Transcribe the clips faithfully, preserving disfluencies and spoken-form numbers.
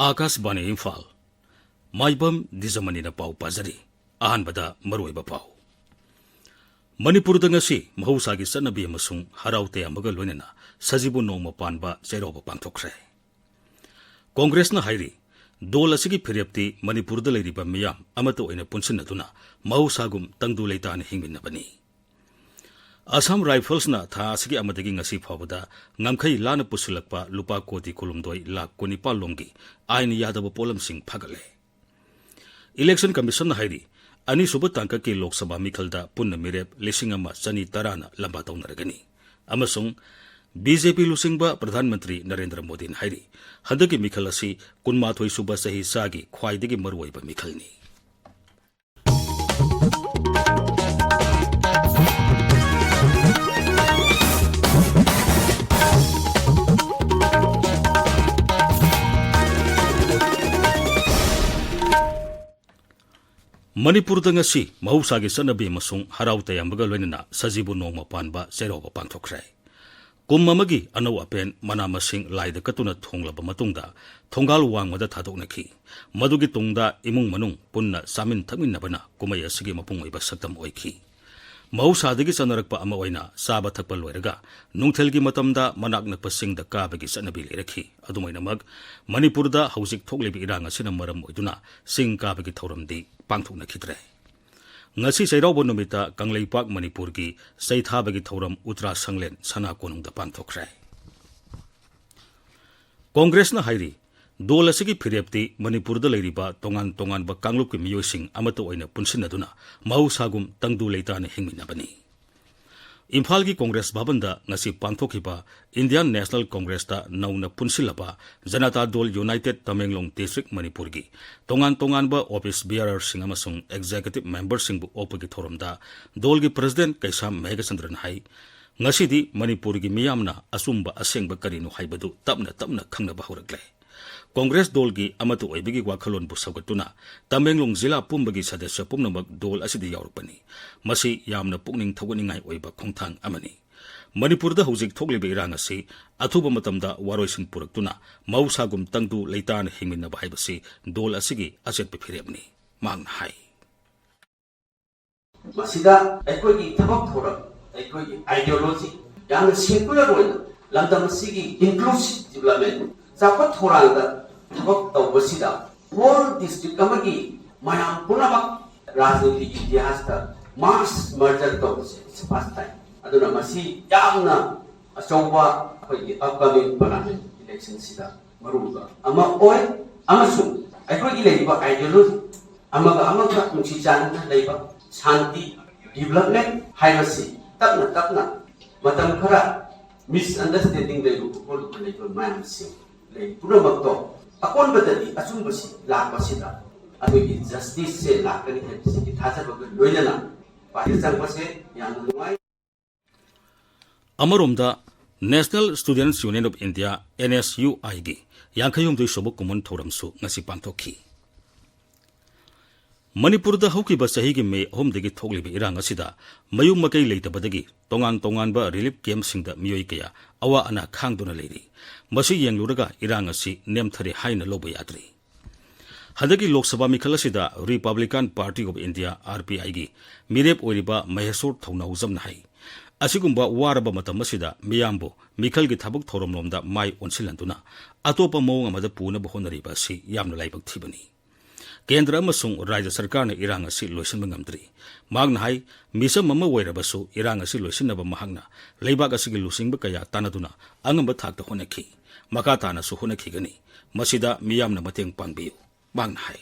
ꯑꯥꯀꯥꯁꯕꯥꯅꯤ ꯏꯝꯐꯥꯜ꯫ ꯃꯥꯏꯕꯝ ꯗꯤꯖꯃꯅꯤꯅ ꯄꯥꯎ ꯄꯥꯖꯔꯤ꯫ ꯑꯍꯥꯟꯕꯗ ꯃꯔꯨꯑꯣꯏꯕ ꯄꯥꯎ꯫ ꯃꯅꯤꯄꯨꯔꯗ ꯉꯁꯤ ꯃꯍꯧꯁꯥꯒꯤ ꯆꯠꯅꯕꯤ ꯑꯃꯁꯨꯡ ꯍꯔꯥꯎ ꯇꯌꯥꯝꯕꯒ ꯂꯣꯏꯅꯅ ꯁꯖꯤꯕꯨ ꯅꯣꯡꯃ ꯄꯥꯟꯕ ꯆꯩꯔꯥꯎꯕ ꯄꯥꯡꯊꯣꯛꯈ꯭ꯔꯦ꯫ ꯀꯣꯡꯒ꯭ꯔꯦꯁꯅ ꯍꯥꯏꯔꯤ, ꯗꯣꯜ ꯑꯁꯤꯒꯤ ꯐꯤꯔꯦꯞꯇꯤ ꯃꯅꯤꯄꯨꯔꯗ ꯂꯩꯔꯤꯕ ꯃꯤꯌꯥꯝ ꯑꯃꯠꯇ ꯑꯣꯏꯅ ꯄꯨꯟꯁꯤꯟꯅꯗꯨꯅ ꯃꯍꯧꯁꯥꯒꯨꯝ ꯇꯪꯗꯨ ꯂꯩꯇꯥꯅ ꯍꯤꯡꯃꯤꯟꯅꯕꯅꯤ꯫ ꯑꯁꯥꯝ ꯔꯥꯏꯐꯜꯁꯅ ꯊꯥ ꯑꯁꯤꯒꯤ ꯑꯃꯗꯒꯤ ꯉꯁꯤ ꯐꯥꯎꯕꯗ ꯉꯝꯈꯩ ꯂꯥꯟꯅ ꯄꯨꯁꯤꯜꯂꯛꯄ ꯂꯨꯄꯥ ꯀꯣꯇꯤ ꯀꯨꯟꯍꯨꯝꯗꯣꯏ ꯂꯥꯈ ꯀꯨꯟꯅꯤꯄꯥꯜ ꯂꯣꯝꯒꯤ ꯑꯥꯏꯟ ꯌꯥꯗꯕ ꯄꯣꯠꯂꯝꯁꯤꯡ ꯐꯥꯒꯠꯂꯦ꯫ ꯏꯂꯦꯛꯁꯟ ꯀꯃꯤꯁꯟꯅ ꯍꯥꯏꯔꯤ, ꯑꯅꯤꯁꯨꯕ ꯇꯥꯡꯀꯛꯀꯤ ꯂꯣꯛ ꯁꯚꯥ ꯃꯤꯈꯜꯗ ꯄꯨꯟꯅ ꯃꯤꯔꯦꯞ ꯂꯤꯁꯤꯡ ꯑꯃ ꯆꯅꯤ ꯇꯔꯥꯅ ꯂꯝꯕꯥ ꯇꯧꯅꯔꯒꯅꯤ ꯑꯃꯁꯨꯡ ꯕꯤ ꯖꯦ ꯄꯤ ꯂꯨꯆꯤꯡꯕ ꯄ꯭ꯔꯙꯥꯟ ꯃꯟꯇ꯭ꯔꯤ ꯅꯔꯦꯟꯗ꯭ꯔ ꯃꯣꯗꯤꯅ ꯍꯥꯏꯔꯤ, ꯍꯟꯗꯛꯀꯤ ꯃꯤꯈꯜ ꯑꯁꯤ ꯀꯨꯟꯃꯥꯊꯣꯏ ꯁꯨꯕ ꯆꯍꯤ ꯆꯥꯒꯤ ꯈ꯭ꯋꯥꯏꯗꯒꯤ ꯃꯔꯨꯑꯣꯏꯕ ꯃꯤꯈꯜꯅꯤ꯫ ꯃꯅꯤꯄꯨꯔꯗ ꯉꯁꯤ ꯃꯍꯧꯁꯥꯒꯤ ꯆꯠꯅꯕꯤ ꯑꯃꯁꯨꯡ ꯍꯔꯥꯎ ꯇꯌꯥꯝꯕꯒ ꯂꯣꯏꯅꯅ ꯁꯖꯤꯕꯨ ꯅꯣꯡꯃ ꯄꯥꯟꯕ ꯆꯩꯔꯥꯎꯕ ꯄꯥꯡꯊꯣꯛꯈ꯭ꯔꯦ꯫ ꯀꯨꯝ ꯑꯃꯒꯤ ꯑꯅꯧ ꯑꯄꯦꯟ ꯃꯅꯥ ꯃꯁꯤꯡ ꯂꯥꯏꯗ ꯀꯠꯇꯨꯅ ꯊꯣꯡꯂꯕ ꯃꯇꯨꯡꯗ ꯊꯣꯡꯒꯥꯜ ꯋꯥꯡꯃꯗ ꯊꯥꯗꯣꯛꯅꯈꯤ꯫ ꯃꯗꯨꯒꯤ ꯇꯨꯡꯗ ꯏꯃꯨꯡ ꯃꯅꯨꯡ ꯄꯨꯟꯅ ꯆꯥꯃꯤꯟ ꯊꯛꯃꯤꯟꯅꯕꯅ ꯀꯨꯝꯍꯩ ꯑꯁꯤꯒꯤ ꯃꯄꯨꯡ ꯑꯣꯏꯕ ꯁꯛꯇꯝ ꯑꯣꯏꯈꯤ꯫ ꯃꯍꯧꯁꯥꯗꯒꯤ ꯆꯠꯅꯔꯛꯄ ꯑꯃ ꯑꯣꯏꯅ ꯆꯥꯕ ꯊꯛꯄ ꯂꯣꯏꯔꯒ ꯅꯨꯡꯊꯤꯜꯒꯤ ꯃꯇꯝꯗ ꯃꯅꯥꯛ ꯅꯛꯄ ꯆꯤꯡꯗ ꯀꯥꯕꯒꯤ ꯆꯠꯅꯕꯤ ꯂꯩꯔꯛꯈꯤ꯫ ꯑꯗꯨꯃꯥꯏꯅꯃꯛ ꯃꯅꯤꯄꯨꯔꯗ ꯍꯧꯖꯤꯛ ꯊꯣꯛꯂꯤꯕ ꯏꯔꯥꯡ ꯑꯁꯤꯅ ꯃꯔꯝ ꯑꯣꯏꯗꯨꯅ ꯆꯤꯡ ꯀꯥꯕꯒꯤ ꯊꯧꯔꯝꯗꯤ ꯄꯥꯡꯊꯣꯛꯅꯈꯤꯗ꯭ꯔꯦ꯫ ꯉꯁꯤ ꯆꯩꯔꯥꯎꯕ ꯅꯨꯃꯤꯠꯇ ꯀꯪꯂꯩꯄꯥꯛ ꯃꯅꯤꯄꯨꯔꯒꯤ ꯆꯩ ꯊꯥꯕꯒꯤ ꯊꯧꯔꯝ ꯎꯇ꯭ꯔꯥ ꯁꯪꯂꯦꯟ ꯁꯅꯥ ꯀꯣꯅꯨꯡꯗ ꯄꯥꯡꯊꯣꯛꯈ꯭ꯔꯦ꯫ ꯀꯣꯡꯒ꯭ꯔꯦꯁꯅ ꯍꯥꯏꯔꯤ, ꯗꯣꯜ ꯑꯁꯤꯒꯤ ꯐꯤꯔꯦꯞꯇꯤ ꯃꯅꯤꯄꯨꯔꯗ ꯂꯩꯔꯤꯕ ꯇꯣꯉꯥꯟ ꯇꯣꯉꯥꯟꯕ ꯀꯥꯡꯂꯨꯞꯀꯤ ꯃꯤꯑꯣꯏꯁꯤꯡ ꯑꯃꯠꯇ ꯑꯣꯏꯅ ꯄꯨꯟꯁꯤꯟꯅꯗꯨꯅ ꯃꯍꯧꯁꯥꯒꯨꯝ ꯇꯪꯗꯨ ꯂꯩꯇꯥꯅ ꯍꯤꯡꯃꯤꯟꯅꯕꯅꯤ꯫ ꯏꯝꯐꯥꯜꯒꯤ ꯀꯣꯡꯒ꯭ꯔꯦꯁ ꯚꯕꯟꯗ ꯉꯁꯤ ꯄꯥꯡꯊꯣꯛꯈꯤꯕ ꯏꯟꯗꯤꯌꯥꯟ ꯅꯦꯁꯅꯦꯜ ꯀꯣꯡꯒ꯭ꯔꯦꯁꯇ ꯅꯧꯅ ꯄꯨꯟꯁꯤꯜꯂꯕ ꯖꯅꯇꯥ ꯗꯣꯜ ꯌꯨꯅꯥꯏꯇꯦꯗ ꯇꯃꯦꯡꯂꯣꯡ ꯗꯤꯁꯇ꯭ꯔꯤꯛ ꯃꯅꯤꯄꯨꯔꯒꯤ ꯇꯣꯉꯥꯟ ꯇꯣꯉꯥꯟꯕ ꯑꯣꯐꯤꯁ ꯕꯤꯌꯥꯔꯔꯁꯤꯡ ꯑꯃꯁꯨꯡ ꯑꯦꯛꯖꯤꯀ꯭ꯌꯨꯇꯤꯕ ꯃꯦꯝꯕꯔꯁꯤꯡꯕꯨ ꯑꯣꯛꯄꯒꯤ ꯊꯧꯔꯝꯗ ꯗꯣꯜꯒꯤ ꯄ꯭ꯔꯁꯤꯗꯦꯟꯠ ꯀꯩꯁꯥꯝ ꯃꯦꯘꯆꯟꯗ꯭ꯔꯅ ꯍꯥꯏ, ꯉꯁꯤꯗꯤ ꯃꯅꯤꯄꯨꯔꯒꯤ ꯃꯤꯌꯥꯝꯅ ꯑꯆꯨꯝꯕ ꯑꯁꯦꯡꯕ ꯀꯔꯤꯅꯣ ꯍꯥꯏꯕꯗꯨ ꯇꯞꯅ ꯇꯞꯅ ꯈꯪꯅꯕ ꯍꯧꯔꯛꯂꯦ꯫ ꯀꯣꯡꯒ꯭ꯔꯦꯁ ꯗꯣꯜꯒꯤ ꯑꯃꯠꯇ ꯑꯣꯏꯕꯒꯤ ꯋꯥꯈꯜꯂꯣꯟꯕꯨ ꯁꯧꯒꯠꯇꯨꯅ ꯇꯃꯦꯡꯂꯣꯡ ꯖꯤꯂꯥ ꯄꯨꯝꯕꯒꯤ ꯁꯗꯁ꯭ꯌ ꯄꯨꯝꯅꯃꯛ ꯗꯣꯜ ꯑꯁꯤꯗ ꯌꯥꯎꯔꯛꯄꯅꯤ꯫ ꯃꯁꯤ ꯌꯥꯝꯅ ꯄꯨꯛꯅꯤꯡ ꯊꯧꯒꯠꯅꯤꯡꯉꯥꯏ ꯑꯣꯏꯕ ꯈꯣꯡꯊꯥꯡ ꯑꯃꯅꯤ꯫ ꯃꯅꯤꯄꯨꯔꯗ ꯍꯧꯖꯤꯛ ꯊꯣꯛꯂꯤꯕ ꯏꯔꯥꯡ ꯑꯁꯤ ꯑꯊꯨꯕ ꯃꯇꯝꯗ ꯋꯥꯔꯣꯏꯁꯤꯟ ꯄꯨꯔꯛꯇꯨꯅ ꯃꯍꯧꯁꯥꯒꯨꯝ ꯇꯪꯗꯨ ꯂꯩꯇꯥꯅ ꯍꯤꯡꯃꯤꯟꯅꯕ ꯍꯥꯏꯕꯁꯤ ꯗꯣꯜ ꯑꯁꯤꯒꯤ ꯑꯆꯦꯠꯄ ꯐꯤꯔꯦꯞꯅꯤ, ꯃꯍꯥꯛꯅ ꯍꯥꯏ꯫ ꯃꯁꯤꯗ ꯑꯩꯈꯣꯏꯒꯤ ꯊꯕꯛ ꯊꯧꯔꯝ, ꯑꯩꯈꯣꯏꯒꯤ ideology ꯌꯥꯝꯅ secular ꯑꯣꯏꯅ ꯂꯝꯗꯝ ꯑꯁꯤꯒꯤ inclusive development, ꯆꯥꯎꯈꯠ ꯊꯧꯔꯥꯡꯗ ꯊꯕꯛ ꯇꯧꯕꯁꯤꯗ whole district ꯑꯃꯒꯤ ꯃꯌꯥꯝ ꯄꯨꯝꯅꯃꯛ ꯔꯥꯖꯅꯤꯇꯤꯒꯤ ꯏꯇꯤꯍꯥꯁꯇ mass merger ꯇꯧꯕꯁꯦ it's first time꯫ ꯑꯗꯨꯅ ꯃꯁꯤ ꯌꯥꯝꯅ ꯑꯆꯧꯕ ꯑꯩꯈꯣꯏꯒꯤ upcoming parliament election ꯁꯤꯗ ꯃꯔꯨꯑꯣꯏꯕ ꯑꯃ ꯑꯣꯏ, ꯑꯃꯁꯨꯡ ꯑꯩꯈꯣꯏꯒꯤ ꯂꯩꯔꯤꯕ ideology ꯑꯃꯒ ꯑꯃꯒ ꯅꯨꯡꯁꯤ ꯆꯥꯟꯅꯅ ꯂꯩꯕ, ꯁꯥꯟꯇꯤ, development ꯍꯥꯏꯕꯁꯤ ꯇꯞꯅ ꯇꯞꯅ ꯃꯇꯝ ꯈꯔ misunderstanding ꯂꯩꯔꯨꯕ ꯈꯣꯠꯂꯨꯕ ꯂꯩꯕ ꯃꯌꯥꯝꯁꯤꯡ ꯂꯩ ꯄꯨꯝꯅꯃꯛꯇꯣ ꯑꯀꯣꯟꯕꯗꯗꯤ ꯑꯆꯨꯝꯕꯁꯤ ꯂꯥꯛꯄꯁꯤꯗ ꯑꯩꯈꯣꯏꯒꯤ justice ꯁꯦ ꯂꯥꯛꯀꯅꯤ ꯍꯥꯏꯕꯁꯤꯒꯤ ꯊꯥꯖꯕꯒ ꯂꯣꯏꯅꯅ ꯄꯥꯔꯇꯤ ꯆꯪꯕꯁꯦ ꯌꯥꯝꯅ ꯅꯨꯡꯉꯥꯏ꯫ ꯑꯃꯔꯣꯝꯗ, National Students Union of India, NSUI ꯒꯤ ꯌꯥꯡꯈꯩ ꯍꯨꯝꯗꯣꯏ ꯁꯨꯕ ꯀꯨꯝꯑꯣꯟ ꯊꯧꯔꯝꯁꯨ ꯉꯁꯤ ꯄꯥꯡꯊꯣꯛꯈꯤ꯫ ꯃꯅꯤꯄꯨꯔꯗ ꯍꯧꯈꯤꯕ ꯆꯍꯤꯒꯤ ꯃꯦ ꯑꯍꯨꯝꯗꯒꯤ ꯊꯣꯛꯂꯤꯕ ꯏꯔꯥꯡ ꯑꯁꯤꯗ ꯃꯌꯨꯝ ꯃꯀꯩ ꯂꯩꯇꯕꯗꯒꯤ ꯇꯣꯉꯥꯟ ꯇꯣꯉꯥꯟꯕ relief camp ꯁꯤꯡꯗ ꯃꯤꯑꯣꯏ ꯀꯌꯥ ꯑꯋꯥ ꯑꯅꯥ ꯈꯥꯡꯗꯨꯅ ꯂꯩꯔꯤ꯫ ꯃꯁꯤ ꯌꯦꯡꯂꯨꯔꯒ ꯏꯔꯥꯡ ꯑꯁꯤ ꯅꯦꯝꯊꯔꯦ ꯍꯥꯏꯅ ꯂꯧꯕ ꯌꯥꯗ꯭ꯔꯤ꯫ ꯍꯟꯗꯛꯀꯤ ꯂꯣꯛ ꯁꯚꯥ ꯃꯤꯈꯜ ꯑꯁꯤꯗ Republican Party of India, RPI ꯒꯤ ꯃꯤꯔꯦꯞ ꯑꯣꯏꯔꯤꯕ ꯃꯍꯦꯁꯣꯔ ꯊꯧꯅꯥꯎꯖꯝꯅ ꯍꯥꯏ, ꯑꯁꯤꯒꯨꯝꯕ ꯋꯥꯔꯕ ꯃꯇꯝ ꯑꯁꯤꯗ ꯃꯤꯌꯥꯝꯕꯨ ꯃꯤꯈꯜꯒꯤ ꯊꯕꯛ ꯊꯧꯔꯝꯂꯣꯝꯗ ꯃꯥꯏ ꯑꯣꯟꯁꯤꯜꯍꯟꯗꯨꯅ ꯑꯇꯣꯞꯄ ꯃꯑꯣꯡ ꯑꯃꯗ ꯄꯨꯅꯕ ꯍꯣꯠꯅꯔꯤꯕ ꯑꯁꯤ ꯌꯥꯝꯅ ꯂꯥꯏꯕꯛ ꯊꯤꯕꯅꯤ꯫ ꯀꯦꯟꯗ꯭ꯔ ꯑꯃꯁꯨꯡ ꯔꯥꯖ꯭ꯌ ꯁꯔꯀꯥꯔꯅ ꯏꯔꯥꯡ ꯑꯁꯤ ꯂꯣꯏꯁꯤꯟꯕ ꯉꯝꯗ꯭ꯔꯤ꯫ ꯃꯍꯥꯛꯅ ꯍꯥꯏ, ꯃꯤꯆꯝ ꯑꯃ ꯑꯣꯏꯔꯕꯁꯨ ꯏꯔꯥꯡ ꯑꯁꯤ ꯂꯣꯏꯁꯤꯟꯅꯕ ꯃꯍꯥꯛꯅ ꯂꯩꯕꯥꯛ ꯑꯁꯤꯒꯤ ꯂꯨꯆꯤꯡꯕ ꯀꯌꯥ ꯇꯥꯟꯅꯗꯨꯅ ꯑꯉꯝꯕ ꯊꯥꯛꯇ ꯍꯣꯠꯅꯈꯤ꯫ ꯃꯈꯥ ꯇꯥꯅꯁꯨ ꯍꯣꯠꯅꯈꯤꯒꯅꯤ꯫ ꯃꯁꯤꯗ ꯃꯤꯌꯥꯝꯅ ꯃꯇꯦꯡ ꯄꯥꯡꯕꯤꯌꯨ, ꯃꯍꯥꯛꯅ ꯍꯥꯏ꯫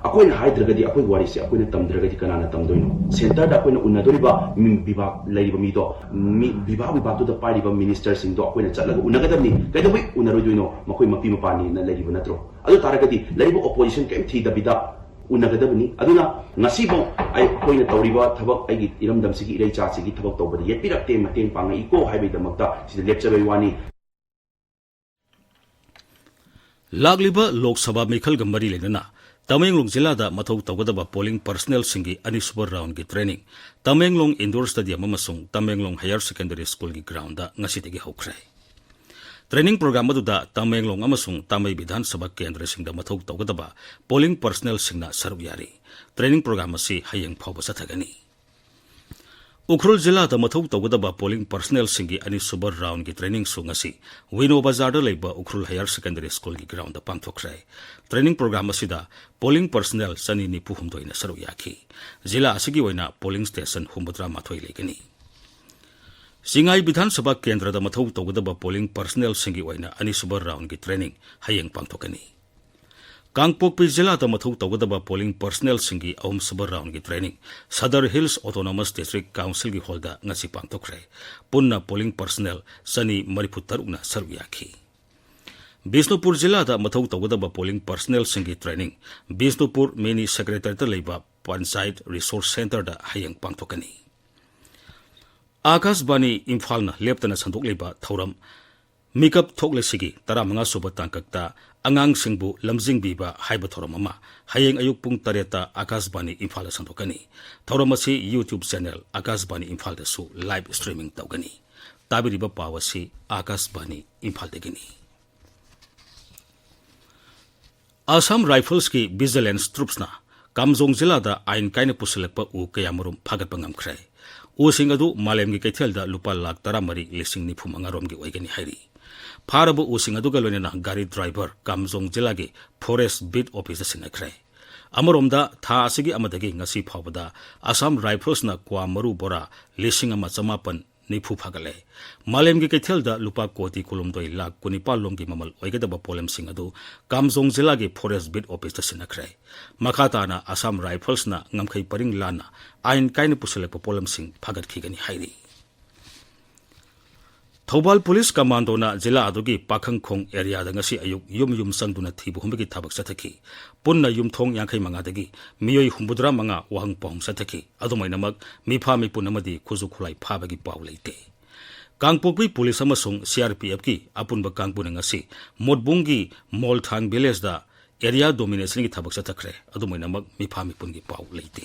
ꯑꯩꯈꯣꯏꯅ ꯍꯥꯏꯗ꯭ꯔꯒꯗꯤ, ꯑꯩꯈꯣꯏ ꯋꯥꯔꯤꯁꯦ ꯑꯩꯈꯣꯏꯅ ꯇꯝꯗ꯭ꯔꯒꯗꯤ ꯀꯅꯥꯅ ꯇꯝꯗꯣꯏꯅꯣ? ꯁꯦꯟꯇꯔꯗ ꯑꯩꯈꯣꯏꯅ ꯎꯅꯗꯣꯔꯤꯕ ꯃꯤ-, ꯕꯤꯚꯥꯒ ꯂꯩꯔꯤꯕ ꯃꯤꯗꯣ, ꯃꯤ-, ꯕꯤꯚꯥꯒ ꯕꯤꯚꯥꯒꯇꯨꯗ ꯄꯥꯏꯔꯤꯕ ꯃꯤꯅꯤꯁꯇꯔꯁꯤꯡꯗꯣ ꯑꯩꯈꯣꯏꯅ ꯆꯠꯂꯒ ꯎꯅꯒꯗꯕꯅꯤ꯫ ꯀꯩꯗꯧꯕꯩ ꯎꯅꯔꯣꯏꯗꯣꯏꯅꯣ? ꯃꯈꯣꯏ ꯃꯄꯤ ꯃꯄꯥꯅꯤꯅ ꯂꯩꯔꯤꯕ ꯅꯠꯇ꯭ꯔꯣ? ꯑꯗꯨ ꯇꯥꯔꯒꯗꯤ ꯂꯩꯔꯤꯕ ꯑꯣꯄꯣꯖꯤꯁꯟ ꯀꯔꯤꯝ ꯊꯤꯗꯕꯤꯗ ꯎꯅꯒꯗꯕꯅꯤ꯫ ꯑꯗꯨꯅ ꯉꯁꯤꯐꯥꯎ ꯑꯩ, ꯑꯩꯈꯣꯏꯅ ꯇꯧꯔꯤꯕ ꯊꯕꯛ, ꯑꯩꯒꯤ ꯏꯔꯝꯗꯝꯁꯤꯒꯤ ꯏꯔꯩꯆꯥꯁꯤꯒꯤ ꯊꯕꯛ ꯇꯧꯕꯗ ꯌꯦꯠꯄꯤꯔꯛꯇꯦ, ꯃꯇꯦꯡ ꯄꯥꯡꯉꯛꯏꯀꯣ ꯍꯥꯏꯕꯒꯤꯗꯃꯛꯇ ꯁꯤꯗ ꯂꯦꯞꯆꯕꯒꯤ ꯋꯥꯅꯤ꯫ ꯂꯥꯛꯂꯤꯕ ꯂꯣꯛ ꯁꯚꯥ ꯃꯤꯈꯜꯒ ꯃꯔꯤ ꯂꯩꯅꯅ ꯇꯃꯦꯡꯂꯣꯡ ꯖꯤꯂꯥꯗ ꯃꯊꯧ ꯇꯧꯒꯗꯕ polling personnelꯁꯤꯡꯒꯤ ꯑꯅꯤꯁꯨꯕ roundꯒꯤ training ꯇꯃꯦꯡꯂꯣꯡ indoor stadium ꯑꯃꯁꯨꯡ ꯇꯃꯦꯡꯂꯣꯡ higher secondary schoolꯒꯤ groundꯗ ꯉꯁꯤꯗꯒꯤ ꯍꯧꯈ꯭ꯔꯦ꯫ Training program ꯑꯗꯨꯗ ꯇꯃꯦꯡꯂꯣꯡ ꯑꯃꯁꯨꯡ ꯇꯥꯃꯩ ꯕꯤꯙꯥꯟ ꯁꯚꯥ ꯀꯦꯟꯗ꯭ꯔꯁꯤꯡꯗ ꯃꯊꯧ ꯇꯧꯒꯗꯕ polling personnelꯁꯤꯡꯅ ꯁꯔꯨꯛ ꯌꯥꯔꯤ꯫ Training program ꯑꯁꯤ ꯍꯌꯦꯡ ꯐꯥꯎꯕ ꯆꯠꯊꯒꯅꯤ꯫ ꯎꯈ꯭ꯔꯨꯜ ꯖꯤꯂꯥꯗ ꯃꯊꯧ ꯇꯧꯒꯗꯕ polling personnelꯁꯤꯡꯒꯤ ꯑꯅꯤꯁꯨꯕ roundꯒꯤ trainingꯁꯨ ꯉꯁꯤ ꯋꯤꯅꯣ ꯕꯖꯥꯔꯗ ꯂꯩꯕ Ukhrul higher secondary schoolꯒꯤ groundꯗ ꯄꯥꯡꯊꯣꯛꯈ꯭ꯔꯦ꯫ Training program ꯑꯁꯤꯗ polling personnel ꯆꯅꯤ ꯅꯤꯐꯨ ꯍꯨꯝꯗꯣꯏꯅ ꯁꯔꯨꯛ ꯌꯥꯈꯤ꯫ ꯖꯤꯂꯥ ꯑꯁꯤꯒꯤ ꯑꯣꯏꯅ polling station ꯍꯨꯝꯐꯨꯇꯔꯥ ꯃꯥꯊꯣꯏ ꯂꯩꯒꯅꯤ꯫ ꯆꯤꯡꯉꯥꯏ ꯕꯤꯙꯥꯟ ꯁꯚꯥ ꯀꯦꯟꯗ꯭ꯔꯗ ꯃꯊꯧ ꯇꯧꯒꯗꯕ polling personnelꯁꯤꯡꯒꯤ ꯑꯣꯏꯅ ꯑꯅꯤꯁꯨꯕ roundꯒꯤ training ꯍꯌꯦꯡ ꯄꯥꯡꯊꯣꯛꯀꯅꯤ꯫ ꯀꯥꯡꯄꯣꯛꯄꯤ ꯖꯤꯂꯥꯗ ꯃꯊꯧ ꯇꯧꯒꯗꯕ polling personnelꯁꯤꯡꯒꯤ ꯑꯍꯨꯝꯁꯨꯕ roundꯒꯤ training Sadar Hills Autonomous District Councilꯒꯤ hallꯗ ꯉꯁꯤ ꯄꯥꯡꯊꯣꯛꯈ꯭ꯔꯦ꯫ ꯄꯨꯟꯅ polling personnel ꯆꯅꯤ ꯃꯔꯤꯐꯨ ꯇꯔꯨꯛꯅ ꯁꯔꯨꯛ ꯌꯥꯈꯤ꯫ ꯕꯤꯁꯅꯨꯄꯨꯔ ꯖꯤꯂꯥꯗ ꯃꯊꯧ ꯇꯧꯒꯗꯕ polling personnelꯁꯤꯡꯒꯤ training ꯕꯤꯁꯅꯨꯄꯨꯔ mini secretariatꯇ ꯂꯩꯕ Panchayat Resource Centreꯗ ꯍꯌꯦꯡ ꯄꯥꯡꯊꯣꯛꯀꯅꯤ꯫ ꯑꯥꯀꯥꯁꯕꯥꯅꯤ ꯏꯝꯐꯥꯜꯅ ꯂꯦꯞꯇꯅ ꯁꯟꯗꯣꯛꯂꯤꯕ ꯊꯧꯔꯝ ꯃꯤꯀꯞ ꯊꯣꯛꯂꯁꯤꯒꯤ ꯇꯔꯥꯃꯉꯥ ꯁꯨꯕ ꯇꯥꯡꯀꯛꯇ ꯑꯉꯥꯡꯁꯤꯡꯕꯨ ꯂꯝꯖꯤꯡꯕꯤꯕ ꯍꯥꯏꯕ ꯊꯧꯔꯝ ꯑꯃ ꯍꯌꯦꯡ ꯑꯌꯨꯛ ꯄꯨꯡ ꯇꯔꯦꯠꯇ ꯑꯥꯀꯥꯁꯕꯥꯅꯤ ꯏꯝꯐꯥꯜꯗ ꯁꯟꯗꯣꯛꯀꯅꯤ꯫ ꯊꯧꯔꯝ ꯑꯁꯤ YouTube channel ꯑꯥꯀꯥꯁꯕꯥꯅꯤ ꯏꯝꯐꯥꯜꯗꯁꯨ live streaming ꯇꯧꯒꯅꯤ꯫ ꯇꯥꯕꯤꯔꯤꯕ ꯄꯥꯎ ꯑꯁꯤ ꯑꯥꯀꯥꯁꯕꯥꯅꯤ ꯏꯝꯐꯥꯜꯗꯒꯤꯅꯤ꯫ Assam Riflesꯀꯤ vigilance troopsꯅ ꯀꯥꯝꯖꯣꯡ ꯖꯤꯂꯥꯗ ꯑꯥꯏꯟ ꯀꯥꯏꯅ ꯄꯨꯁꯤꯜꯂꯛꯄ ꯎ ꯀꯌꯥꯃꯔꯨꯝ ꯐꯥꯒꯠꯄ ꯉꯝꯈ꯭ꯔꯦ꯫ ꯎꯁꯤꯡ ꯑꯗꯨ ꯃꯥꯂꯦꯝꯒꯤ ꯀꯩꯊꯦꯜꯗ ꯂꯨꯄꯥ ꯂꯥꯈ ꯇꯔꯥꯃꯔꯤ ꯂꯤꯁꯤꯡ ꯅꯤꯐꯨ ꯃꯉꯥ ꯔꯣꯝꯒꯤ ꯑꯣꯏꯒꯅꯤ ꯍꯥꯏꯔꯤ꯫ ꯐꯥꯔꯕ ꯎꯁꯤꯡ ꯑꯗꯨꯒ ꯂꯣꯏꯅꯅ ꯒꯥꯔꯤ driver ꯀꯥꯝꯖꯣꯡ ꯖꯤꯂꯥꯒꯤ forest beat officeꯇ ꯁꯤꯟꯅꯈ꯭ꯔꯦ꯫ ꯑꯃꯔꯣꯝꯗ, ꯊꯥ ꯑꯁꯤꯒꯤ ꯑꯃꯗꯒꯤ ꯉꯁꯤ ꯐꯥꯎꯕꯗ Assam Riflesꯅ ꯀ꯭ꯋꯥ ꯃꯔꯨ ꯕꯣꯔꯥ ꯂꯤꯁꯤꯡ ꯑꯃ ꯆꯃꯥꯄꯟ ꯅꯤꯐꯨ ꯐꯥꯒꯠꯂꯦ꯫ ꯃꯥꯂꯦꯝꯒꯤ ꯀꯩꯊꯦꯜꯗ ꯂꯨꯄꯥ ꯀꯣꯇꯤ ꯀꯨꯟꯍꯨꯝꯗꯣꯏ ꯂꯥꯈ ꯀꯨꯟꯅꯤꯄꯥꯜ ꯂꯣꯝꯒꯤ ꯃꯃꯜ ꯑꯣꯏꯒꯗꯕ ꯄꯣꯠꯂꯝꯁꯤꯡ ꯑꯗꯨ ꯀꯥꯝꯖꯣꯡ ꯖꯤꯂꯥꯒꯤ forest beat officeꯇ ꯁꯤꯟꯅꯈ꯭ꯔꯦ꯫ ꯃꯈꯥ ꯇꯥꯅ Assam Riflesꯅ ꯉꯝꯈꯩ ꯄꯔꯤꯡ ꯂꯥꯟꯅ ꯑꯥꯏꯟ ꯀꯥꯏꯅ ꯄꯨꯁꯤꯜꯂꯛꯄ ꯄꯣꯠꯂꯝꯁꯤꯡ ꯐꯥꯒꯠꯈꯤꯒꯅꯤ ꯍꯥꯏꯔꯤ꯫ ꯊꯧꯕꯥꯜ police commandoꯅ ꯖꯤꯂꯥ ꯑꯗꯨꯒꯤ ꯄꯥꯈꯪꯈꯣꯡ areaꯗ ꯉꯁꯤ ꯑꯌꯨꯛ ꯌꯨꯝ ꯌꯨꯝ ꯆꯪꯗꯨꯅ ꯊꯤꯕ ꯍꯨꯝꯕꯒꯤ ꯊꯕꯛ ꯆꯠꯊꯈꯤ꯫ ꯄꯨꯟꯅ ꯌꯨꯝꯊꯣꯡ ꯌꯥꯡꯈꯩ ꯃꯉꯥꯗꯒꯤ ꯃꯤꯑꯣꯏ ꯍꯨꯝꯐꯨꯇꯔꯥ ꯃꯉꯥ ꯋꯥꯍꯪ ꯄꯥꯎꯍꯪ ꯆꯠꯊꯈꯤ꯫ ꯑꯗꯨꯃꯥꯏꯅꯃꯛ ꯃꯤꯐꯥ ꯃꯤꯄꯨꯟ ꯑꯃꯗꯤ ꯈꯨꯠꯁꯨ ꯈꯨꯠꯂꯥꯏ ꯐꯥꯕꯒꯤ ꯄꯥꯎ ꯂꯩꯇꯦ꯫ ꯀꯥꯡꯄꯣꯛꯄꯤ police ꯑꯃꯁꯨꯡ CRPFꯀꯤ ꯑꯄꯨꯟꯕ ꯀꯥꯡꯕꯨꯅ ꯉꯁꯤ ꯃꯣꯠꯕꯨꯡꯒꯤ ꯃꯣꯜꯊꯥꯡ villageꯗ ꯑꯦꯔꯤꯌꯥ ꯗꯣꯃꯤꯅꯦꯁꯟꯒꯤ ꯊꯕꯛ ꯆꯠꯊꯈ꯭ꯔꯦ꯫ ꯑꯗꯨꯝ ꯑꯣꯏꯅꯃꯛ ꯃꯤꯐꯥ ꯃꯤꯄꯨꯟꯒꯤ ꯄꯥꯎ ꯂꯩꯇꯦ꯫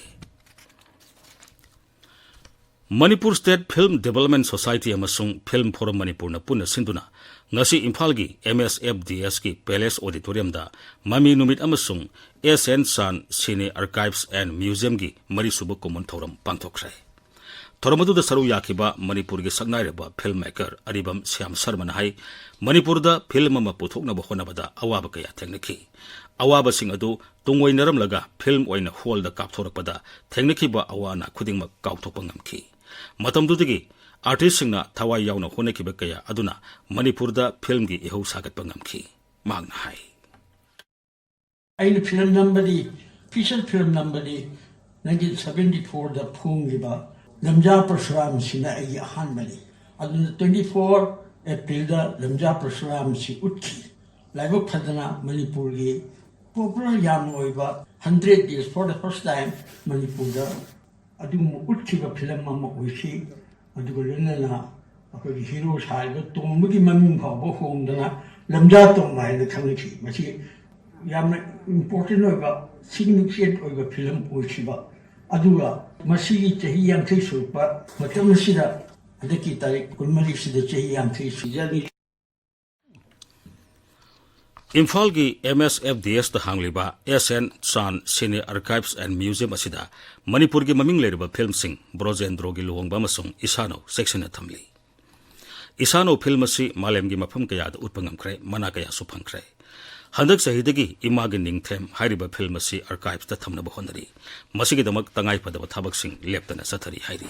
Manipur state film development society ꯑꯃꯁꯨꯡ ꯐꯤꯜꯝ ꯐꯣꯔꯝ ꯃꯅꯤꯄꯨꯔꯅ ꯄꯨꯟꯅ ꯁꯤꯟꯗꯨꯅ ꯉꯁꯤ ꯏꯝꯐꯥꯜꯒꯤ ꯑꯦꯝ ꯑꯦꯁ ꯑꯦꯐ ꯗꯤ ꯑꯦꯁꯀꯤ ꯄꯦꯂꯦꯁ ꯑꯣꯗꯤꯇꯣꯔꯤꯌꯝꯗ ꯃꯃꯤ ꯅꯨꯃꯤꯠ ꯑꯃꯁꯨꯡ ꯑꯦꯁ ꯑꯦꯟ ꯆꯥꯟ ꯁꯤꯅꯦ ꯑꯥꯔꯀꯥꯏꯚꯁ ꯑꯦꯟ ꯃ꯭ꯌꯨꯖꯤꯌꯝꯒꯤ ꯃꯔꯤꯁꯨꯕ ꯀꯨꯝꯑꯣꯟ ꯊꯧꯔꯝ ꯄꯥꯡꯊꯣꯛꯈ꯭ꯔꯦ꯫ ꯊꯧꯔꯝ ꯑꯗꯨꯗ ꯁꯔꯨꯛ ꯌꯥꯈꯤꯕ ꯃꯅꯤꯄꯨꯔꯒꯤ ꯁꯛꯅꯥꯏꯔꯕ ꯐꯤꯜꯝ ꯃꯦꯀꯔ ꯑꯔꯤꯕꯝ ꯁ꯭ꯌꯥꯝ ꯁꯔꯃꯅ ꯍꯥꯏ, ꯃꯅꯤꯄꯨꯔꯗ ꯐꯤꯜꯝ ꯑꯃ ꯄꯨꯊꯣꯛꯅꯕ ꯍꯣꯠꯅꯕꯗ ꯑꯋꯥꯕ ꯀꯌꯥ ꯊꯦꯡꯅꯈꯤ꯫ ꯑꯋꯥꯕꯁꯤꯡ ꯑꯗꯨ ꯇꯨꯡꯑꯣꯏꯅꯔꯝꯂꯒ ꯐꯤꯜꯝ ꯑꯣꯏꯅ ꯍꯣꯜꯗ ꯀꯥꯞꯊꯣꯔꯛꯄꯗ ꯊꯦꯡꯅꯈꯤꯕ ꯑꯋꯥ ꯑꯅꯥ ꯈꯨꯗꯤꯡꯃꯛ ꯀꯥꯎꯊꯣꯛꯄ ꯉꯝꯈꯤ꯫ ꯃꯇꯝꯗꯨꯗꯒꯤ ꯑꯥꯔꯇꯤꯁꯁꯤꯡꯅ ꯊꯋꯥꯏ ꯌꯥꯎꯅ ꯍꯣꯠꯅꯈꯤꯕ ꯀꯌꯥ ꯑꯗꯨꯅ ꯃꯅꯤꯄꯨꯔꯗ ꯐꯤꯜꯝꯒꯤ ꯏꯍꯧ ꯁꯥꯒꯠꯄ ꯉꯝꯈꯤ꯫ ꯃꯍꯥꯛꯅ ꯍꯥꯏ꯫ ꯑꯩꯅ ꯐꯤꯂꯝ ꯅꯝꯕꯗꯤ, ꯐꯤꯆꯔ ꯐꯤꯂꯝ ꯅꯝꯕꯗꯤ ꯅꯥꯏꯟꯇꯤꯟ ꯁꯕꯦꯟꯇꯤ ꯐꯣꯔꯗ ꯐꯣꯡꯂꯤꯕ ꯂꯝꯖꯥ ꯄꯔꯁꯨꯔꯥꯝꯁꯤꯅ ꯑꯩꯒꯤ ꯑꯍꯥꯟꯕꯅꯤ꯫ ꯑꯗꯨꯅ ꯇ꯭ꯋꯦꯟꯇꯤ ꯐꯣꯔ ꯑꯦꯄ꯭ꯔꯤꯜꯗ ꯂꯝꯖꯥ ꯄꯔꯁꯨꯔꯥꯝꯁꯤ ꯎꯠꯈꯤ꯫ ꯂꯥꯏꯕꯛ ꯐꯗꯅ ꯃꯅꯤꯄꯨꯔꯒꯤ ꯄꯣꯄꯨꯂꯔ ꯌꯥꯝꯅ ꯑꯣꯏꯕ Hundred Days for the first time ꯃꯅꯤꯄꯨꯔꯗ ꯑꯗꯨꯒꯨꯝꯕ ꯎꯠꯈꯤꯕ ꯐꯤꯂꯝ ꯑꯃ ꯑꯣꯏꯈꯤ꯫ ꯑꯗꯨꯒ ꯂꯣꯏꯅꯅ ꯑꯩꯈꯣꯏꯒꯤ ꯍꯤꯔꯣ ꯁꯥꯔꯤꯕ ꯇꯣꯝꯕꯒꯤ ꯃꯃꯤꯡ ꯐꯥꯎꯕ ꯍꯣꯡꯗꯅ ꯂꯝꯖꯥ ꯇꯣꯝꯕ ꯍꯥꯏꯅ ꯈꯪꯅꯈꯤ꯫ ꯃꯁꯤ ꯌꯥꯝꯅ ꯏꯝꯄꯣꯔꯇꯦꯟ ꯑꯣꯏꯕ, ꯁꯤꯒꯅꯤꯐꯤꯀꯦꯟ ꯑꯣꯏꯕ ꯐꯤꯂꯝ ꯑꯣꯏꯈꯤꯕ꯫ ꯑꯗꯨꯒ ꯃꯁꯤꯒꯤ ꯆꯍꯤ ꯌꯥꯡꯈꯩ ꯁꯨꯔꯛꯄ ꯃꯇꯝ ꯑꯁꯤꯗ, ꯍꯟꯗꯛꯀꯤ ꯇꯥꯔꯤꯛ ꯀꯨꯟꯃꯔꯤꯁꯤꯗ ꯆꯍꯤ ꯌꯥꯡꯈꯩ ꯁꯨꯖꯔꯤ꯫ ꯏꯝꯐꯥꯜꯒꯤ ꯑꯦꯝ ꯑꯦꯁ ꯑꯦꯐ ꯗꯤ ꯑꯦꯁꯇ ꯍꯥꯡꯂꯤꯕ S N Chan cine ꯑꯥꯔꯀꯥꯏꯚꯁ and museum ꯑꯁꯤꯗ ꯃꯅꯤꯄꯨꯔꯒꯤ ꯃꯃꯤꯡ ꯂꯩꯔꯕ ꯐꯤꯜꯝꯁꯤꯡ ꯕ꯭ꯔꯣꯖꯦꯟꯗ꯭ꯔꯣꯒꯤ ꯂꯨꯍꯣꯡꯕ ꯑꯃꯁꯨꯡ ꯏꯁꯥꯅꯧ ꯆꯦꯛꯁꯤꯟꯅ ꯊꯝꯂꯤ꯫ ꯏꯁꯥꯅꯧ ꯐꯤꯜꯝ ꯑꯁꯤ ꯃꯥꯂꯦꯝꯒꯤ ꯃꯐꯝ ꯀꯌꯥꯗ ꯎꯠꯄ ꯉꯝꯈ꯭ꯔꯦ, ꯃꯅꯥ ꯀꯌꯥꯁꯨ ꯐꯪꯈ꯭ꯔꯦ꯫ ꯍꯟꯗꯛ ꯆꯍꯤꯗꯒꯤ ꯏꯃꯥꯒꯤ ꯅꯤꯡꯊꯦꯝ ꯍꯥꯏꯔꯤꯕ ꯐꯤꯜꯝ ꯑꯁꯤ ꯑꯥꯔꯀꯥꯏꯚꯁꯇ ꯊꯝꯅꯕ ꯍꯣꯠꯅꯔꯤ꯫ ꯃꯁꯤꯒꯤꯗꯃꯛ ꯇꯉꯥꯏꯐꯗꯕ ꯊꯕꯛꯁꯤꯡ ꯂꯦꯞꯇꯅ ꯆꯠꯊꯔꯤ ꯍꯥꯏꯔꯤ꯫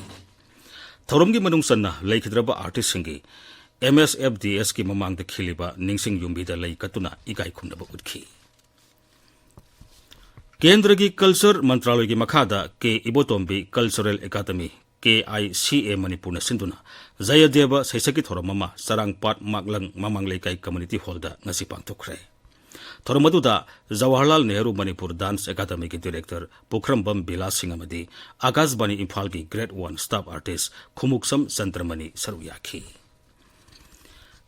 ꯊꯧꯔꯝꯒꯤ ꯃꯅꯨꯡ ꯆꯟꯅ ꯂꯩꯈꯤꯗ꯭ꯔꯕ ꯑꯥꯔꯇꯤꯁꯁꯤꯡꯒꯤ ꯑꯦꯝ ꯑꯦꯁ ꯑꯦꯐ ꯗꯤ ꯑꯦꯁꯀꯤ ꯃꯃꯥꯡꯗ ꯈꯤꯜꯂꯤꯕ ꯅꯤꯡꯁꯤꯡ ꯌꯨꯝꯕꯤꯗ ꯂꯩ ꯀꯠꯇꯨꯅ ꯏꯀꯥꯏ ꯈꯨꯝꯅꯕ ꯎꯠꯈꯤ꯫ ꯀꯦꯟꯗ꯭ꯔꯒꯤ ꯀꯜꯆꯔ ꯃꯟꯇ꯭ꯔꯥꯂꯣꯏꯒꯤ ꯃꯈꯥꯗ ꯀꯦ ꯏꯕꯣꯇꯣꯝꯕꯤ cultural academy, K I C ꯑꯦ ꯃꯅꯤꯄꯨꯔꯅ ꯁꯤꯟꯗꯨꯅ ꯖꯌꯗꯦꯕ ꯁꯩꯁꯛꯀꯤ ꯊꯧꯔꯝ ꯑꯃ ꯆꯔꯥꯡꯄꯥꯠ ꯃꯥꯛꯂꯪ ꯃꯃꯥꯡ ꯂꯩꯀꯥꯏ ꯀꯝꯃ꯭ꯌꯨꯅꯤꯇꯤ ꯍꯣꯜꯗ ꯉꯁꯤ ꯄꯥꯡꯊꯣꯛꯈ꯭ꯔꯦ꯫ ꯊꯧꯔꯝ ꯑꯗꯨꯗ ꯖꯋꯥꯍꯔꯂꯥꯜ ꯅꯦꯍꯔꯨ ꯃꯅꯤꯄꯨꯔ ꯗꯥꯟꯁ ꯑꯦꯀꯥꯗꯃꯤꯒꯤ ꯗꯤꯔꯦꯛꯇꯔ ꯄꯨꯈ꯭ꯔꯝꯕꯝ ꯕꯤꯂꯥꯁ ꯁꯤꯡ ꯑꯃꯗꯤ ꯑꯀꯥꯁꯕꯥꯅꯤ ꯏꯝꯐꯥꯜꯒꯤ grade one staff artist Khumukcham Chandramani ꯁꯔꯨꯛ ꯌꯥꯈꯤ꯫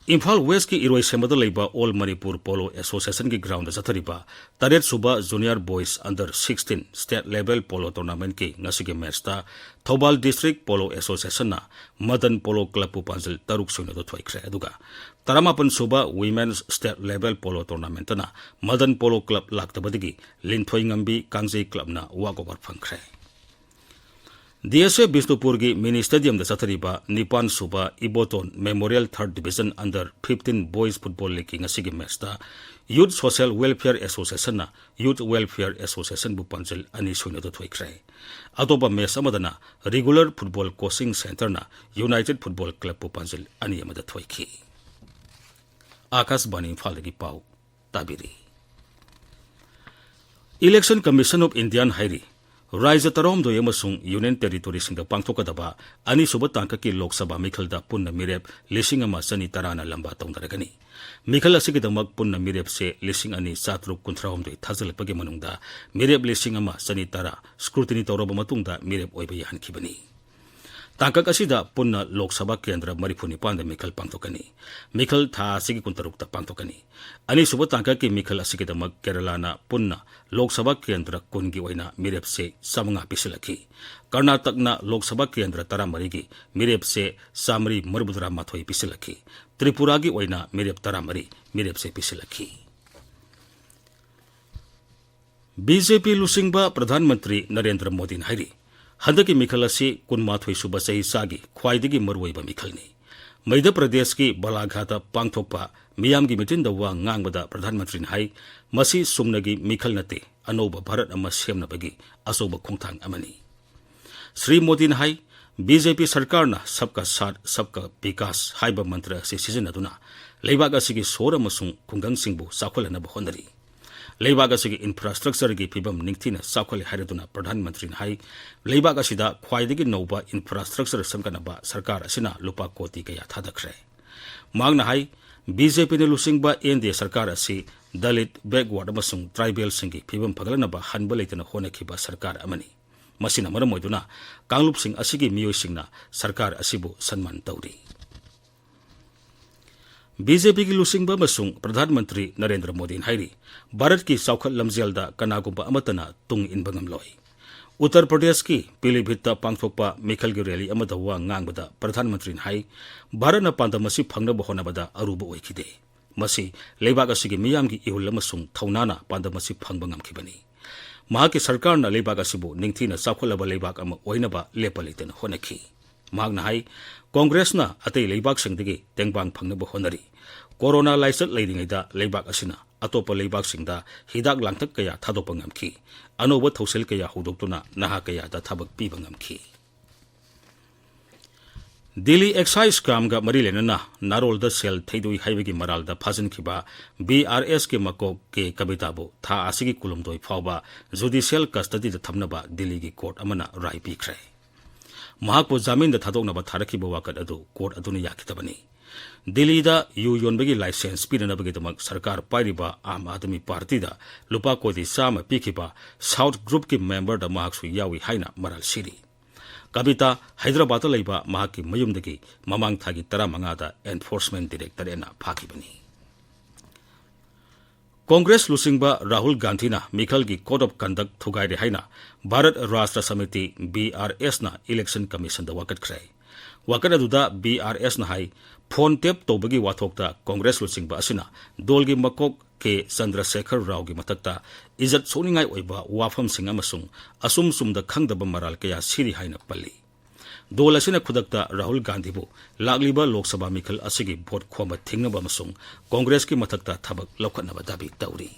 ꯏꯝꯐꯥꯜ ꯋꯦꯁꯀꯤ ꯏꯔꯣꯏꯁꯦꯝꯕꯗ ꯂꯩꯕ All Manipur Polo Associationꯒꯤ groundꯗ ꯆꯠꯊꯔꯤꯕ ꯇꯔꯦꯠ ꯁꯨꯕ Junior Boys Under Sixteen State Level Polo Tournamentꯀꯤ ꯉꯁꯤꯒꯤ matchꯇ ꯊꯧꯕꯥꯜ District Polo Associationꯅ ꯃꯗꯟ Polo Clubꯄꯨ ꯄꯥꯟꯖꯤꯜ ꯇꯔꯨꯛ ꯁꯣꯏꯅꯗ ꯊꯣꯏꯈ꯭ꯔꯦ꯫ ꯑꯗꯨꯒ ꯇꯔꯥꯃꯥꯄꯟ ꯁꯨꯕ Women's State Level Polo Tournamentꯇꯅ ꯃꯗꯟ Polo Club ꯂꯥꯛꯇꯕꯗꯒꯤ ꯂꯤꯟꯊꯣꯏꯉꯝꯕꯤ ꯀꯥꯡꯖꯩ Clubꯅ walkover ꯐꯪꯈ꯭ꯔꯦ꯫ ꯗꯤ ꯑꯦꯁ ꯑꯦꯐ ꯕꯤꯁꯅꯨꯄꯨꯔꯒꯤ mini stadiumꯗ ꯆꯠꯊꯔꯤꯕ ꯅꯤꯄꯥꯟ ꯁꯨꯕ Iboton Memorial Third Division Under Fifteen Boys Football Leagueꯀꯤ ꯉꯁꯤꯒꯤ matchꯇ Youth Social Welfare Associationꯅ Youth Welfare Associationꯕꯨ ꯄꯥꯟꯖꯤꯜ ꯑꯅꯤ ꯁꯣꯏꯅꯗ ꯊꯣꯏꯈ꯭ꯔꯦ꯫ ꯑꯇꯣꯞꯄ match ꯑꯃꯗꯅ Regular Football Coaching Centreꯅ United Football Clubꯄꯨ ꯄꯥꯟꯖꯤꯜ ꯑꯅꯤ ꯑꯃꯗ ꯊꯣꯏꯈꯤ꯫ ꯑꯥꯀꯥꯁꯕꯥꯅꯤ ꯏꯝꯐꯥꯜꯗꯒꯤ ꯄꯥꯎ ꯇꯥꯕꯤꯔꯤ꯫ Election Commission of Indiaꯅ ꯍꯥꯏꯔꯤ, ꯔꯥꯖ꯭ꯌ ꯇꯔꯥꯍꯨꯝꯗꯣꯏ ꯑꯃꯁꯨꯡ Union Territoryꯁꯤꯡꯗ ꯄꯥꯡꯊꯣꯛꯀꯗꯕ ꯑꯅꯤꯁꯨꯕ ꯇꯥꯡꯀꯛꯀꯤ ꯂꯣꯛ ꯁꯚꯥ ꯃꯤꯈꯜꯗ ꯄꯨꯟꯅ ꯃꯤꯔꯦꯞ ꯂꯤꯁꯤꯡ ꯑꯃ ꯆꯅꯤ ꯇꯔꯥꯅ ꯂꯝꯕꯥ ꯇꯧꯅꯔꯒꯅꯤ꯫ ꯃꯤꯈꯜ ꯑꯁꯤꯒꯤꯗꯃꯛ ꯄꯨꯟꯅ ꯃꯤꯔꯦꯞꯁꯦ ꯂꯤꯁꯤꯡ ꯑꯅꯤ ꯆꯥꯇ꯭ꯔꯨꯛ ꯀꯨꯟꯊ꯭ꯔꯥꯍꯨꯝꯗꯣꯏ ꯊꯥꯖꯤꯜꯂꯛꯄꯒꯤ ꯃꯅꯨꯡꯗ ꯃꯤꯔꯦꯞ ꯂꯤꯁꯤꯡ ꯑꯃ ꯆꯅꯤ ꯇꯔꯥ scrutiny ꯇꯧꯔꯕ ꯃꯇꯨꯡꯗ ꯃꯤꯔꯦꯞ ꯑꯣꯏꯕ ꯌꯥꯍꯟꯈꯤꯕꯅꯤ꯫ ꯇꯥꯡꯀꯛ ꯑꯁꯤꯗ ꯄꯨꯟꯅ ꯂꯣꯛ ꯁꯚꯥ ꯀꯦꯟꯗ꯭ꯔ ꯃꯔꯤꯐꯨ ꯅꯤꯄꯥꯟꯗ ꯃꯤꯈꯜ ꯄꯥꯡꯊꯣꯛꯀꯅꯤ꯫ ꯃꯤꯈꯜ ꯊꯥ ꯑꯁꯤꯒꯤ ꯀꯨꯟꯇꯔꯨꯛꯇ ꯄꯥꯡꯊꯣꯛꯀꯅꯤ꯫ ꯑꯅꯤꯁꯨꯕ ꯇꯥꯡꯀꯛꯀꯤ ꯃꯤꯈꯜ ꯑꯁꯤꯒꯤꯗꯃꯛ ꯀꯦꯔꯂꯥꯅ ꯄꯨꯟꯅ ꯂꯣꯛ ꯁꯚꯥ ꯀꯦꯟꯗ꯭ꯔ ꯀꯨꯟꯒꯤ ꯑꯣꯏꯅ ꯃꯤꯔꯦꯞꯁꯦ ꯆꯥꯃꯉꯥ ꯄꯤꯁꯤꯜꯂꯛꯈꯤ꯫ ꯀꯔꯅꯥꯇꯛꯅ ꯂꯣꯛ ꯁꯚꯥ ꯀꯦꯟꯗ꯭ꯔ ꯇꯔꯥꯃꯔꯤꯒꯤ ꯃꯤꯔꯦꯞꯁꯦ ꯆꯥꯃꯔꯤ ꯃꯔꯤꯐꯨꯇꯔꯥ ꯃꯥꯊꯣꯏ ꯄꯤꯁꯤꯜꯂꯛꯈꯤ꯫ ꯇ꯭ꯔꯤꯄꯨꯔꯥꯒꯤ ꯑꯣꯏꯅ ꯃꯤꯔꯦꯞ ꯇꯔꯥꯃꯔꯤ ꯃꯤꯔꯦꯞꯁꯦ ꯄꯤꯁꯤꯜꯂꯛꯈꯤ꯫ ꯕꯤ ꯖꯦ ꯄꯤ ꯂꯨꯆꯤꯡꯕ ꯄ꯭ꯔꯙꯥꯟ ꯃꯟꯇ꯭ꯔꯤ ꯅꯔꯦꯟꯗ꯭ꯔ ꯃꯣꯗꯤꯅ ꯍꯥꯏꯔꯤ, ꯍꯟꯗꯛꯀꯤ ꯃꯤꯈꯜ ꯑꯁꯤ ꯀꯨꯟꯃꯥꯊꯣꯏ ꯁꯨꯕ ꯆꯍꯤ ꯆꯥꯒꯤ ꯈ꯭ꯋꯥꯏꯗꯒꯤ ꯃꯔꯨꯑꯣꯏꯕ ꯃꯤꯈꯜꯅꯤ꯫ ꯃꯩꯙ꯭ꯌ ꯄ꯭ꯔꯗꯦꯁꯀꯤ ꯕꯥꯂꯥꯘꯥꯠꯇ ꯄꯥꯡꯊꯣꯛꯄ ꯃꯤꯌꯥꯝꯒꯤ ꯃꯤꯇꯤꯟꯗ ꯋꯥ ꯉꯥꯡꯕꯗ ꯄ꯭ꯔꯙꯥꯟ ꯃꯟꯇ꯭ꯔꯤꯅ ꯍꯥꯏ, ꯃꯁꯤ ꯆꯨꯝꯅꯒꯤ ꯃꯤꯈꯜ ꯅꯠꯇꯦ, ꯑꯅꯧꯕ ꯚꯥꯔꯠ ꯑꯃ ꯁꯦꯝꯅꯕꯒꯤ ꯑꯆꯧꯕ ꯈꯣꯡꯊꯥꯡ ꯑꯃꯅꯤ꯫ ꯁ꯭ꯔꯤ ꯃꯣꯗꯤꯅ ꯍꯥꯏ, ꯕꯤ ꯖꯦ ꯄꯤ ꯁꯔꯀꯥꯔꯅ Sabka Saath, Sabka Vikas ꯍꯥꯏꯕ ꯃꯟꯇ꯭ꯔ ꯑꯁꯤ ꯁꯤꯖꯤꯟꯅꯗꯨꯅ ꯂꯩꯕꯥꯛ ꯑꯁꯤꯒꯤ ꯁꯣꯍꯣꯔ ꯑꯃꯁꯨꯡ ꯈꯨꯡꯒꯪꯁꯤꯡꯕꯨ ꯆꯥꯎꯈꯠꯍꯟꯅꯕ ꯍꯣꯠꯅꯔꯤ꯫ ꯂꯩꯕꯥꯛ ꯑꯁꯤꯒꯤ infrastructureꯒꯤ ꯐꯤꯕꯝ ꯅꯤꯡꯊꯤꯅ ꯆꯥꯎꯈꯠꯂꯦ ꯍꯥꯏꯔꯗꯨꯅ ꯄ꯭ꯔꯙꯥꯟ ꯃꯟꯇ꯭ꯔꯤꯅ ꯍꯥꯏ, ꯂꯩꯕꯥꯛ ꯑꯁꯤꯗ ꯈ꯭ꯋꯥꯏꯗꯒꯤ ꯅꯧꯕ infrastructure ꯁꯦꯝꯒꯠꯅꯕ ꯁꯔꯀꯥꯔ ꯑꯁꯤꯅ ꯂꯨꯄꯥ ꯀꯣꯇꯤ ꯀꯌꯥ ꯊꯥꯗꯈ꯭ꯔꯦ꯫ ꯃꯍꯥꯛꯅ ꯍꯥꯏ, ꯕꯤ ꯖꯦ ꯄꯤꯅ ꯂꯨꯆꯤꯡꯕ ꯑꯦꯟ ꯗꯤ ꯑꯦ ꯁꯔꯀꯥꯔ ꯑꯁꯤ ꯗꯂꯤꯠ, backward ꯑꯃꯁꯨꯡ tribal ꯁꯤꯡꯒꯤ ꯐꯤꯕꯝ ꯐꯒꯠꯂꯛꯅꯕ ꯍꯟꯕ ꯂꯩꯇꯅ ꯍꯣꯠꯅꯈꯤꯕ ꯁꯔꯀꯥꯔ ꯑꯃꯅꯤ꯫ ꯃꯁꯤꯅ ꯃꯔꯝ ꯑꯣꯏꯗꯨꯅ ꯀꯥꯡꯂꯨꯞꯁꯤꯡ ꯑꯁꯤꯒꯤ ꯃꯤꯑꯣꯏꯁꯤꯡꯅ ꯁꯔꯀꯥꯔ ꯑꯁꯤꯕꯨ ꯁꯟꯃꯥꯟ ꯇꯧꯔꯤ꯫ ꯕꯤ ꯖꯦ ꯄꯤꯒꯤ ꯂꯨꯆꯤꯡꯕ ꯑꯃꯁꯨꯡ ꯄ꯭ꯔꯙꯥꯟ ꯃꯟꯇ꯭ꯔꯤ ꯅꯔꯦꯟꯗ꯭ꯔ ꯃꯣꯗꯤꯅ ꯍꯥꯏꯔꯤ, ꯚꯥꯔꯠꯀꯤ ꯆꯥꯎꯈꯠ ꯂꯝꯖꯦꯜꯗ ꯀꯅꯥꯒꯨꯝꯕ ꯑꯃꯠꯇꯅ ꯇꯨꯡ ꯏꯟꯕ ꯉꯝꯂꯣꯏ꯫ ꯎꯠꯇꯔ ꯄ꯭ꯔꯗꯦꯁꯀꯤ ꯄꯤꯂꯤꯚꯤꯠꯇ ꯄꯥꯡꯊꯣꯛꯄ ꯃꯤꯈꯜꯒꯤ ꯔꯦꯂꯤ ꯑꯃꯗ ꯋꯥ ꯉꯥꯡꯕꯗ ꯄ꯭ꯔꯙꯥꯟ ꯃꯟꯇ꯭ꯔꯤꯅ ꯍꯥꯏ, ꯚꯥꯔꯠꯅ ꯄꯥꯟꯗꯝ ꯑꯁꯤ ꯐꯪꯅꯕ ꯍꯣꯠꯅꯕꯗ ꯑꯔꯨꯕ ꯑꯣꯏꯈꯤꯗꯦ꯫ ꯃꯁꯤ ꯂꯩꯕꯥꯛ ꯑꯁꯤꯒꯤ ꯃꯤꯌꯥꯝꯒꯤ ꯏꯍꯨꯜ ꯑꯃꯁꯨꯡ ꯊꯧꯅꯥꯅ ꯄꯥꯟꯗꯝ ꯑꯁꯤ ꯐꯪꯕ ꯉꯝꯈꯤꯕꯅꯤ꯫ ꯃꯍꯥꯛꯀꯤ ꯁꯔꯀꯥꯔꯅ ꯂꯩꯕꯥꯛ ꯑꯁꯤꯕꯨ ꯅꯤꯡꯊꯤꯅ ꯆꯥꯎꯈꯠꯂꯕ ꯂꯩꯕꯥꯛ ꯑꯃ ꯑꯣꯏꯅꯕ ꯂꯦꯞꯄ ꯂꯩꯇꯅ ꯍꯣꯠꯅꯈꯤ꯫ ꯃꯍꯥꯛꯅ ꯍꯥꯏ, ꯀꯣꯡꯒ꯭ꯔꯦꯁꯅ ꯑꯇꯩ ꯂꯩꯕꯥꯛꯁꯤꯡꯗꯒꯤ ꯇꯦꯡꯕꯥꯡ ꯐꯪꯅꯕ ꯍꯣꯠꯅꯔꯤ꯫ ꯀꯣꯔꯣꯅꯥ ꯂꯥꯏꯆꯠ ꯂꯩꯔꯤꯉꯩꯗ ꯂꯩꯕꯥꯛ ꯑꯁꯤꯅ ꯑꯇꯣꯞꯄ ꯂꯩꯕꯥꯛꯁꯤꯡꯗ ꯍꯤꯗꯥꯛ ꯂꯥꯡꯊꯛ ꯀꯌꯥ ꯊꯥꯗꯣꯛꯄ ꯉꯝꯈꯤ꯫ ꯑꯅꯧꯕ ꯊꯧꯁꯤꯜ ꯀꯌꯥ ꯍꯧꯗꯣꯛꯇꯨꯅ ꯅꯍꯥ ꯀꯌꯥꯗ ꯊꯕꯛ ꯄꯤꯕ ꯉꯝꯈꯤ꯫ ꯗꯤꯜꯂꯤ ꯑꯦꯛꯁꯥꯏꯖ ꯀ꯭ꯔꯥꯏꯝꯒ ꯃꯔꯤ ꯂꯩꯅꯅ ꯅꯥꯔꯣꯜꯗ ꯁꯦꯜ ꯊꯩꯗꯣꯛꯏ ꯍꯥꯏꯕꯒꯤ ꯃꯔꯥꯜꯗ ꯐꯥꯖꯤꯟꯈꯤꯕ ꯕꯤ ꯑꯥꯔ ꯑꯦꯁꯀꯤ ꯃꯀꯣꯛ ꯀꯦ ꯀꯕꯤꯇꯥꯕꯨ ꯊꯥ ꯑꯁꯤꯒꯤ ꯀꯨꯟꯍꯨꯝꯗꯣꯏ ꯐꯥꯎꯕ ꯖꯨꯗꯤꯁꯤꯌꯦꯜ ꯀꯁꯇꯗꯤꯗ ꯊꯝꯅꯕ ꯗꯤꯜꯂꯤꯒꯤ ꯀꯣꯔꯠ ꯑꯃꯅ ꯔꯥꯏ ꯄꯤꯈ꯭ꯔꯦ꯫ ꯃꯍꯥꯛꯄꯨ ꯖꯥꯃꯤꯟꯗ ꯊꯥꯗꯣꯛꯅꯕ ꯊꯥꯔꯛꯈꯤꯕ ꯋꯥꯀꯠ ꯑꯗꯨ ꯀꯣꯔꯠ ꯑꯗꯨꯅ ꯌꯥꯈꯤꯗꯕꯅꯤ꯫ ꯗꯤꯜꯂꯤꯗ ꯌꯨ ꯌꯣꯟꯕꯒꯤ ꯂꯥꯏꯁꯦꯟꯁ ꯄꯤꯅꯅꯕꯒꯤꯗꯃꯛ ꯁꯔꯀꯥꯔ ꯄꯥꯏꯔꯤꯕ ꯑꯥꯝ ꯑꯥꯗꯃꯤ ꯄꯥꯔꯇꯤꯗ ꯂꯨꯄꯥ ꯀꯣꯇꯤ ꯆꯥꯝꯃ ꯄꯤꯈꯤꯕ ꯁꯥꯎꯠ ꯒ꯭ꯔꯨꯞꯀꯤ ꯃꯦꯝꯕꯔꯗ ꯃꯍꯥꯛꯁꯨ ꯌꯥꯎꯏ ꯍꯥꯏꯅ ꯃꯔꯥꯜ ꯁꯤꯔꯤ꯫ ꯀꯕꯤꯇꯥ ꯍꯥꯏꯗ꯭ꯔꯕꯥꯗꯇ ꯂꯩꯕ ꯃꯍꯥꯛꯀꯤ ꯃꯌꯨꯝꯗꯒꯤ ꯃꯃꯥꯡ ꯊꯥꯒꯤ ꯇꯔꯥꯃꯉꯥꯗ ꯑꯦꯟꯐꯣꯔꯁꯃꯦꯟ ꯗꯤꯔꯦꯛꯇꯣꯔꯦꯠꯅ ꯐꯥꯈꯤꯕꯅꯤ꯫ ꯀꯣꯡꯒ꯭ꯔꯦꯁ ꯂꯨꯆꯤꯡꯕ ꯔꯥꯍꯨꯜ ꯒꯥꯟꯙꯤꯅ ꯃꯤꯈꯜꯒꯤ ꯀꯣꯗ ꯑꯣꯐ ꯀꯟꯗꯛ ꯊꯨꯒꯥꯏꯔꯦ ꯍꯥꯏꯅ ꯚꯥꯔꯠ ꯔꯥꯁꯇ꯭ꯔ ꯁꯃꯤꯇꯤ, ꯕꯤ ꯑꯥꯔ ꯑꯦꯁꯅ ꯏꯂꯦꯛꯁꯟ ꯀꯃꯤꯁꯟꯗ ꯋꯥꯀꯠꯈ꯭ꯔꯦ꯫ ꯋꯥꯀꯠ ꯑꯗꯨꯗ ꯕꯤ ꯑꯥꯔ ꯑꯦꯁꯅ ꯍꯥꯏ, ꯐꯣꯟ ꯇꯦꯞ ꯇꯧꯕꯒꯤ ꯋꯥꯊꯣꯛꯇ ꯀꯣꯡꯒ꯭ꯔꯦꯁ ꯂꯨꯆꯤꯡꯕ ꯑꯁꯤꯅ ꯗꯣꯜꯒꯤ ꯃꯀꯣꯛ ꯀꯦ ꯆꯟꯗ꯭ꯔꯁꯦꯈꯔ ꯔꯥꯎꯒꯤ ꯃꯊꯛꯇ ꯏꯖꯠ ꯁꯣꯛꯅꯤꯡꯉꯥꯏ ꯑꯣꯏꯕ ꯋꯥꯐꯝꯁꯤꯡ ꯑꯃꯁꯨꯡ ꯑꯆꯨꯝ ꯆꯨꯝꯗ ꯈꯪꯗꯕ ꯃꯔꯥꯜ ꯀꯌꯥ ꯁꯤꯔꯤ ꯍꯥꯏꯅ ꯄꯜꯂꯤ꯫ ꯗꯣꯜ ꯑꯁꯤꯅ ꯈꯨꯗꯛꯇ ꯔꯥꯍꯨꯜ ꯒꯥꯟꯙꯤꯕꯨ ꯂꯥꯛꯂꯤꯕ ꯂꯣꯛ ꯁꯚꯥ ꯃꯤꯈꯜ ꯑꯁꯤꯒꯤ ꯚꯣꯠ ꯈꯣꯝꯕ ꯊꯤꯡꯅꯕ ꯑꯃꯁꯨꯡ ꯀꯣꯡꯒ꯭ꯔꯦꯁꯀꯤ ꯃꯊꯛꯇ ꯊꯕꯛ ꯂꯧꯈꯠꯅꯕ ꯗꯥꯕꯤ ꯇꯧꯔꯤ꯫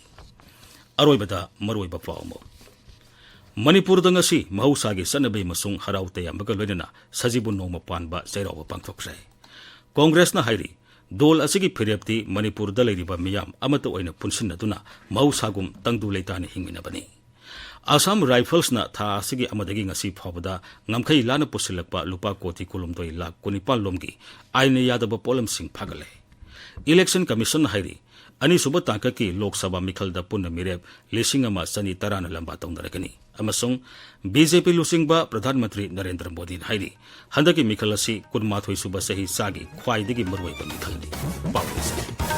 ꯑꯔꯣꯏꯕꯗ ꯃꯔꯨꯑꯣꯏꯕ ꯄꯥꯎ ꯑꯃ꯫ ꯃꯅꯤꯄꯨꯔꯗ ꯉꯁꯤ ꯃꯍꯧꯁꯥꯒꯤ ꯆꯠꯅꯕꯤ ꯑꯃꯁꯨꯡ ꯍꯔꯥꯎ ꯇꯌꯥꯝꯕꯒ ꯂꯣꯏꯅꯅ ꯁꯖꯤꯕꯨ ꯅꯣꯡꯃ ꯄꯥꯟꯕ ꯆꯩꯔꯥꯎꯕ ꯄꯥꯡꯊꯣꯛꯈ꯭ꯔꯦ꯫ ꯀꯣꯡꯒ꯭ꯔꯦꯁꯅ ꯍꯥꯏꯔꯤ, ꯗꯣꯜ ꯑꯁꯤꯒꯤ ꯐꯤꯔꯦꯞꯇꯤ ꯃꯅꯤꯄꯨꯔꯗ ꯂꯩꯔꯤꯕ ꯃꯤꯌꯥꯝ ꯑꯃꯠꯇ ꯑꯣꯏꯅ ꯄꯨꯟꯁꯤꯟꯅꯗꯨꯅ ꯃꯍꯧꯁꯥꯒꯨꯝ ꯇꯪꯗꯨ ꯂꯩꯇꯥꯅ ꯍꯤꯡꯃꯤꯟꯅꯕꯅꯤ꯫ ꯑꯁꯥꯝ ꯔꯥꯏꯐꯜꯁꯅ ꯊꯥ ꯑꯁꯤꯒꯤ ꯑꯃꯗꯒꯤ ꯉꯁꯤ ꯐꯥꯎꯕꯗ ꯉꯝꯈꯩ ꯂꯥꯟꯅ ꯄꯨꯁꯤꯜꯂꯛꯄ ꯂꯨꯄꯥ ꯀꯣꯇꯤ ꯀꯨꯟꯍꯨꯝꯗꯣꯏ ꯂꯥꯈ ꯀꯨꯟꯅꯤꯄꯥꯜ ꯂꯣꯝꯒꯤ ꯑꯥꯏꯟꯅ ꯌꯥꯗꯕ ꯄꯣꯠꯂꯝꯁꯤꯡ ꯐꯥꯒꯠꯂꯦ꯫ Election Commission ꯍꯥꯏꯔꯤ, ꯑꯅꯤꯁꯨꯕ ꯇꯥꯡꯀꯛꯀꯤ ꯂꯣꯛ ꯁꯚꯥ ꯃꯤꯈꯜꯗ ꯄꯨꯟꯅ ꯃꯤꯔꯦꯞ ꯂꯤꯁꯤꯡ ꯑꯃ ꯆꯅꯤ ꯇꯔꯥꯅ ꯂꯝꯕꯥ ꯇꯧꯅꯔꯒꯅꯤ꯫ ꯑꯃꯁꯨꯡ ꯕꯤ ꯖꯦ ꯄꯤ ꯂꯨꯆꯤꯡꯕ ꯄ꯭ꯔꯙꯥꯟ ꯃꯟꯇ꯭ꯔꯤ ꯅꯔꯦꯟꯗ꯭ꯔ ꯃꯣꯗꯤꯅ ꯍꯥꯏꯔꯤ, ꯍꯟꯗꯛꯀꯤ ꯃꯤꯈꯜ ꯑꯁꯤ ꯀꯨꯟꯃꯥꯊꯣꯏ ꯁꯨꯕ ꯆꯍꯤ ꯆꯥꯒꯤ ꯈ꯭ꯋꯥꯏꯗꯒꯤ ꯃꯔꯨꯑꯣꯏꯕ ꯃꯤꯈꯜꯅꯤ꯫ ꯄꯥꯎ ꯂꯣꯏꯁꯤꯜꯂꯦ꯫